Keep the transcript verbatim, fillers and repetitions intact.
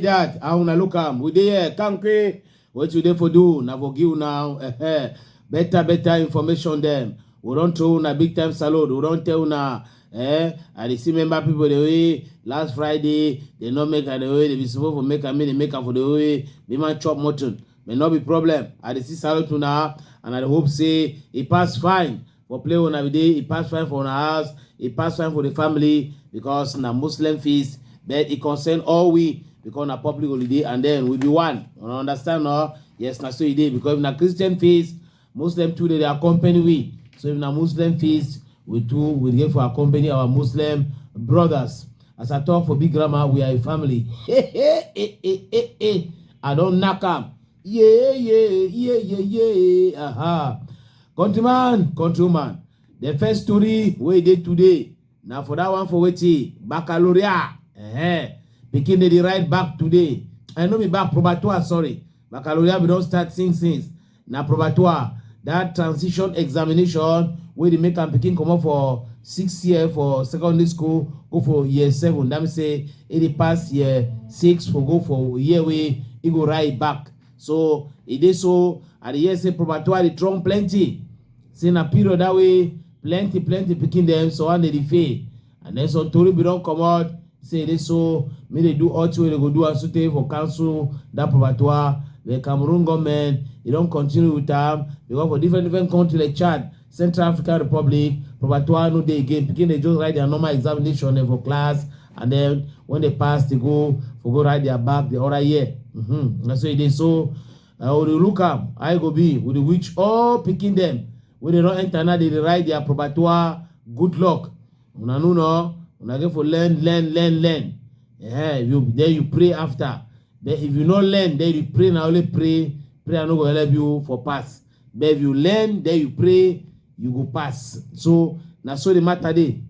that, how una look am? We dey here, Kanke. What you dey for do? Na for give una, eh, eh, better, better information dem. We don throw una big time salute. We don tell una, eh, I dey see member people the way last Friday, they no make am the way they be supposed to make am, make they make am for the way. Be man chop mutton. May not be problem. I dey see salute una, and I dey hope say e pass fine for play una be dey, e pass fine for una house, e pass fine for the family, because na Muslim feast, but e concern all we, because na public holiday, and then we be one. Una understand, no? Yes, na so e dey, because if na Christian feast, Muslim too dey, dey accompany we. So if na Muslim feast, we too, we dey for accompany our Muslim brothers. As I talk for big grammar, we are a family. Hey, hey, hey, hey, hey, hey. I don knack am. Yeah, yeah, yeah, yeah, yeah. Aha. Countryman, countrywoman. The first story wey dey today, na for that one for wetin? Baccalaureate. Eh, pikin dey dey write back today. I no be back, probatoire, sorry. Baccalaureate we don start since, since. Na probatoire. That transition examination wey dey make am pikin comot for six year for secondary school, go for year seven. That mean say e dey pass year six for go for year wey e go write back. So e dey so, I dey hear say probatoire dey strong plenty. Say na period that way plenty, plenty pikin dem, so one dey dey fail. And then some tori be don comot, say e dey so, make dey do all thing wey dey go do am sotey for cancel that probatoire. The Cameroon government, e don continue with am, because for different, different country like Chad, Central African Republic, probatoire no dey again. Pikin dey just write their normal examination dem for class, and then when they pass, they go for go write their back the other year. Mm-hmm. Na so e dey. So, uh, we dey look am, how e go be. We dey wish all pikin dem wey dey don enter now, dey dey write their probatoire, good luck. Una know, no? Una get for learn, learn, learn, learn. Eh, you, then you pray after. Then if you no learn, then you pray, na only pray. Prayer no go help you for pass. But if you learn, then you pray, you go pass. So na so the matter dey.